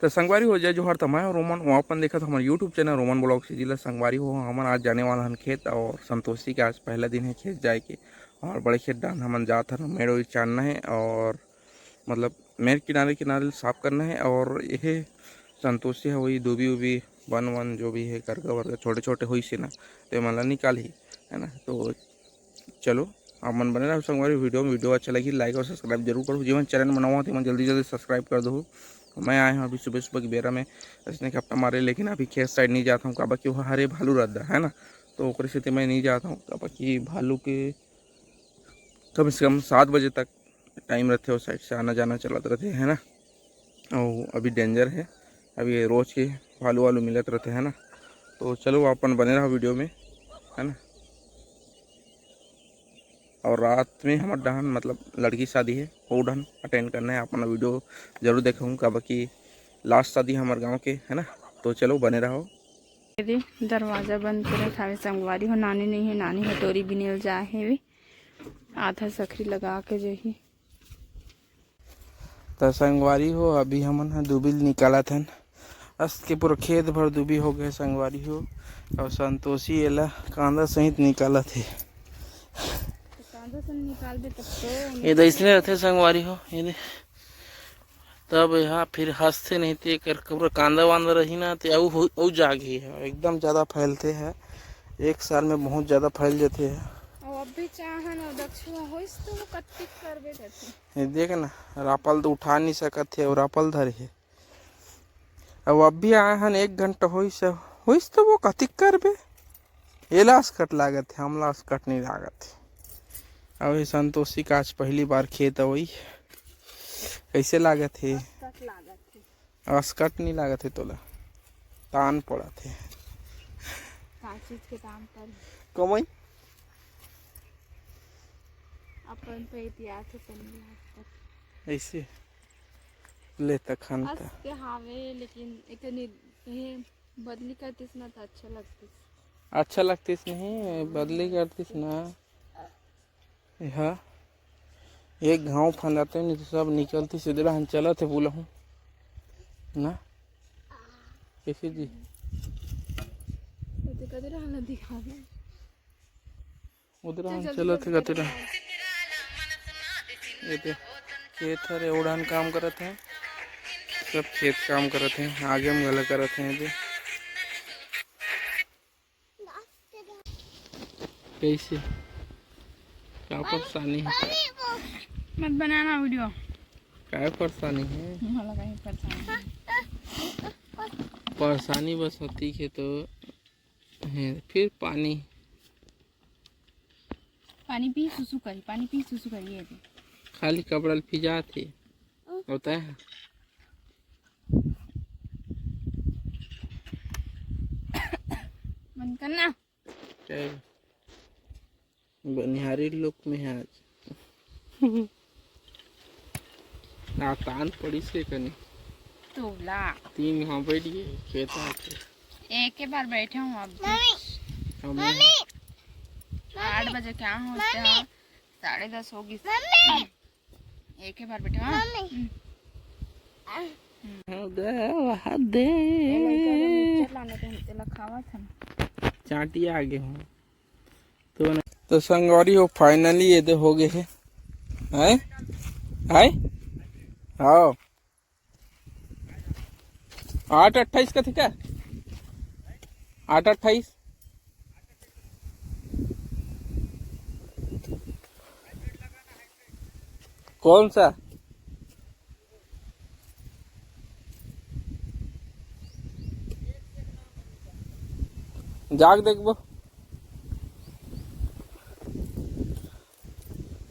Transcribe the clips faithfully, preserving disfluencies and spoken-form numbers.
तो संगवारी हो, जय जोहार। तो मैं हूं रोमन, वो अपन देखत हमर YouTube channel Roman blog series ला। संगवारी हो, हमन आज जाने वाला हन खेत, और संतोषी के आज पहला दिन है खेत जाए के, और बड़े खेत डाहन हमन जात हन, मेड़ उड़ चारना है, और मतलब मेड़ किनारे किनारे साफ करना है। और यह संतोषी है, वही दूबी उबी, बन वन जो भी है, करगा वरगा छोटे छोटे होइस हे ना, तो ये मन ला निकालही, है ना। तो चलो, आप मन बने रहो संगवारी वीडियो में। वीडियो अच्छा लगी, लाइक और सब्सक्राइब जरूर करो। जेमन चैनल में नवा हो, तेमन जल्दी जल्दी सब्सक्राइब कर दो। मैं आए हूँ अभी सुबह सुबह की बेरा में, इसने खपटा मारे, लेकिन अभी खेत साइड नहीं जाता हूँ, काबर कि वो हरे भालू रहता है ना, तो ओकरे सेती मैं नहीं जाता हूँ, काबर कि भालू के कम से कम सात बजे तक टाइम रहते, उस साइड से आना जाना चलत रहते, है ना। और अभी डेंजर है, अभी रोज के भालू वालू मिलत रहते, है ना। तो चलो, अपन बने रहो वीडियो में, है ना। और रात में हमर डहन मतलब लड़की शादी है, वो डहन अटेंड करना है, अपन वीडियो जरूर देखूँ, काबर कि लास्ट शादी हमर गाँव के, है ना। तो चलो, बने रहो। दरवाजा बंद करत हावे संगवारी हो, नानी नहीं है, नानी हटोरी बिनेल जाए हेवे, आधा सखरी लगा के जही। त संगवारी हो, अभी हमन ह दूबी ल निकालत हन। अस्त के पूरा खेत भर दूबी हो गए संगवारी हो। और संतोषी एला कांदा सहित निकालत हे। तो कांदा से निकालबे तब तो ये तो इसने रहते संगवारी हो, ये दे। तब यहाँ फिर हंसते नहीं ते कर पूरा कांदा वांदा रही ना, ते अउ हो-, अउ जागे है, एकदम ज़्यादा फैलते हैं। एक साल में बहुत ज़्यादा फैल जाते हैं। और अब भी चाहन और दक्षिणा होइस तो वो कत्ती करबे करते। ये देख ना, रापल तो उठा नहीं सकत हे, और रापल धरे हे। अब, अब भी आए हन, एक घंटा होइस, होइस तो वो कतिक करबे। एला असकट लागत हे, हमला असकट नहीं लागत हे। अब ये संतोषी का आज पहली बार खेत अवई, कैसे लागत हे? असकट लागत हे। असकट नहीं लागत हे तोला, तान पड़त हे। का चीज के तान पड़? कमाई। अपन पे इतिहास है, तनी लागत। ऐसे ले तखन त। अस के हावे, लेकिन एक ठन कहीं बदली करतिस ना, त अच्छा लगतिस। अच्छा लगतिस नहीं, बदली करतिस ना। एहा एक घाव फंदाते नहीं तो सब निकलतिस, इधर हम चलत हे बोला हूँ ना। कैसे जी? वो तो कदे रहना दिखावे। उधर हम चलत हे गते रह। ये दे, खेत हरे, ओढ़ान काम करत हे, सब खेत काम करत हे, आगे में घला करत हे। ये दे, कैसे, क्या परेशानी है? मत बनाना वीडियो। काय परेशानी है? मला काही परेशानी नहीं। परेशानी बस होती है तो है, फिर पानी। पानी पी, सुसु करी, पानी पी, सुसु करी, ये दे। खाली कपड़ा ल फिजात हे। होता है। मन करना। क्या है? बनिहारी लुक में है आज। आ, तान पड़ी से कनी। तोला। तीन घाव बैठ गए, खेत आके। एक ही बार बैठे हूँ अब। मम्मी। हम मम्मी। आठ बजे क्या होते हैं? साढ़े दस होगी। मम्मी। एक ही बार बैठे, हाँ? मम्मी। हम्म। हाँ, दे, वहाँ दे। ये लड़का अगर मिक्सचर लाने के हम तेला खावा था ना। चाटिया आगे हूँ। तो न-, तो संगवारी हो, finally ये दे हो गए है। हैं? हैं? हाँ। आठ अट्ठाईस का था क्या? आठ अट्ठाईस? कौन सा? जाग देखबो।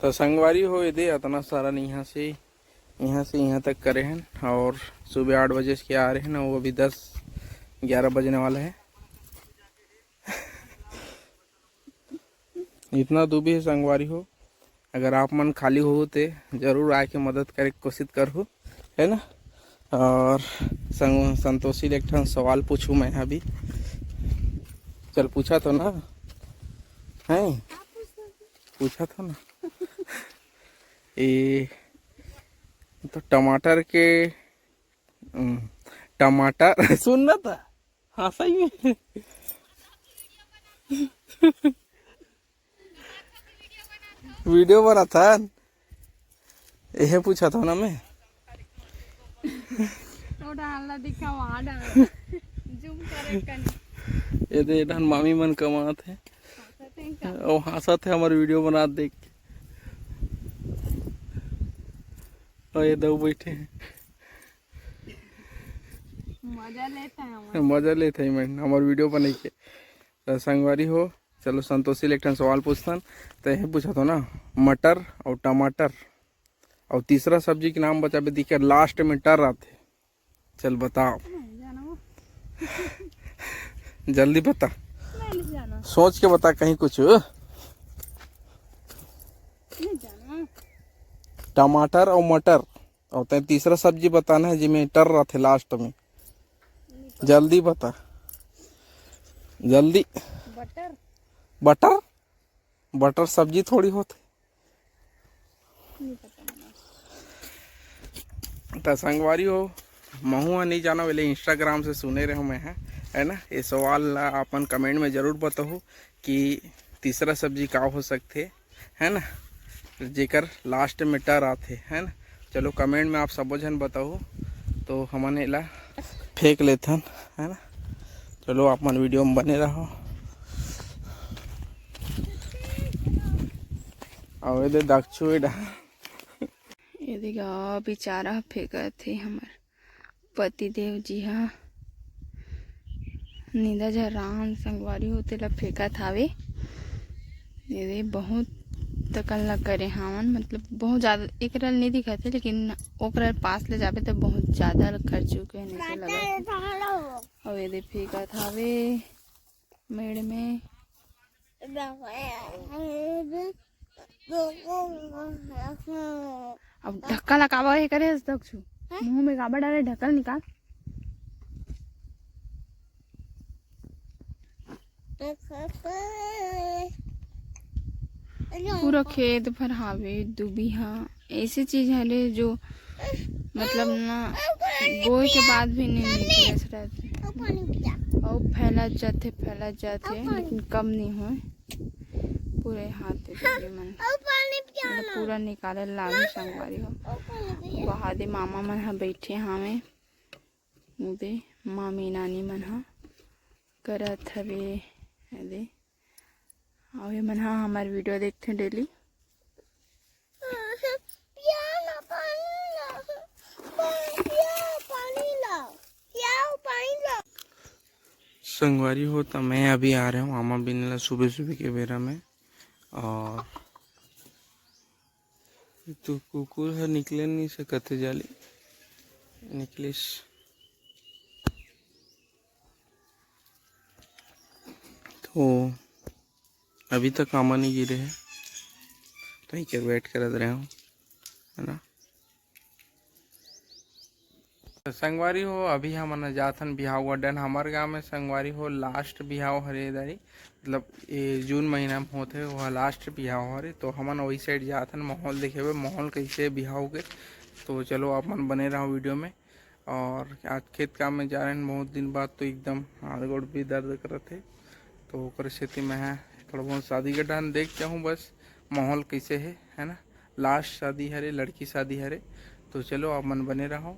तो संगवारी हो, ये दे, इतना सारा नहीं, यहाँ से, यहाँ से यहाँ तक करे हैं, और सुबह आठ बजे से आ रहे हैं ना, वो अभी दस, ग्यारह बजने वाला है। इतना दूबी है संगवारी हो, अगर आप मन खाली हो ते जरूर आके मदद करे के कोशिश करहु, है ना। और संग-, संतोषी ले एक ठन सवाल पूछूं मैं अभी। चल, पूछा तो ना, हैं? पूछा तो ना। ए, तो टमाटर के, हम्म, टमाटर। सुन ना त, हाँ, सही में। वीडियो बनाथन। एहे पूछत हँव ना मैं। ओ डाल ला दिखा, वहाँ डाल। जूम करे कनी। ये दे, ए डाहन मामी मन कमात हे। हाँसत हे का? ओ हाँसत हे हमर वीडियो बनात देख के। अउ ये दऊ बइठे हे। मजा लेत हे हमर। मजा लेत हे मन हमर वीडियो बनाई के। त संगवारी हो, चलो संतोषी ले एक ठन सवाल पूछथन। त एहे पूछत हँव ना, मटर अउ टमाटर अउ तीसरा सब्जी के नाम बताबे, दिखे लास्ट में टर आथे। चल बताओ। नहीं जाना वो। जल्दी बता। नहीं जाना। सोच के बता कहीं कुछ। नहीं जाना। टमाटर अउ मटर, अउ तैं तीसरा सब्जी बताना हे जेमे टर रथे लास्ट में। जल्दी बता, जल्दी। बटर। बटर? बटर सब्जी थोड़ी होथे। नहीं पता मला। त संगवारी हो, महू ह नहीं जानव, एला Instagram से सुने रहेंव मैं ह, है ना। ये सवाल ला अपन comment में जरूर बताहू कि तीसरा सब्जी का हो सकथे, है ना, जेकर लास्ट में टर आथे, है ना। चलो comment में आप सबो झन बताहू, तो हमन एला फेंक लेथन, है ना। चलो आप मन वीडियो में बने रहो। अउ ए दे दक्षू ए डहा। ये दे गा बेचारा फेंकत हे हमर पति देव जी हा। निंदा झरान संगवारी हो तेला फेंकत हावे। ये दे बहुत तकन ला करे हावन, मतलब बहुत ज्यादा एकरा ले नहीं दिखत हे, लेकिन ओकरा पास ले जाबे त बहुत ज्यादा कर चुके हे, ऐसे लगत हे। अउ ये दे फेंकत हावे मेड़ में। अब ढक्का ला काबर हे करे हस दक्षू? हैं? मुंह में काबर डाले, ढक्का निकाल। पूरा खेत भर हावे, दुबिहा ऐसे चीज हरे जो मतलब ना बोए के बाद भी नहीं निकलत रहथे। अउ फैलत जाथे, फैलत जाथे, लेकिन कम नहीं होय। पूरे हाथ दे दे मन। मतलब पूरा निकाले लागे संगवारी हो। वहा दे मामा मन ह बैठे हावे, उदे मामी नानी मन ह करत हवे। दे अउ ये मन ह हमर वीडियो देखथे डेली। पिया ना पानी ला, पिया पानी ला, पिया पानी ला। संगवारी हो, त मैं अभी आ रहे हूँ आमा बिने ला सुबह सुबह के बेरा में। और तो कुकुर ह निकले नहीं सकत हे जाली, निकलिस। तो अभी तक आमा नहीं गिरे हे, तो इकर वेट करत रहे हूँ, है ना। तो संगवारी हो, अभी हमन जाथन बिहाव अड्डन। हमर गांव में संगवारी हो लास्ट बिहाव हरे दारी, मतलब ये जून महीना में होथे, वह लास्ट बिहाव हरे। तो हमन वही साइड जाथन, माहौल देखे बर, माहौल कैसे बिहाव के। तो चलो आप मन बने रहो वीडियो में। और आज खेत काम में जा रहे हैं बहुत दिन बाद, तो एकदम हाथ गोड़ भी दर्द करत हे, तो ओकर सेती मैं ह थोड़ा बहुत शादी के डहन देख के आहूँ, बस माहौल कैसे हे, है ना। लास्ट शादी हरे, लड़की शादी हरे, तो चलो आप मन बने रहो।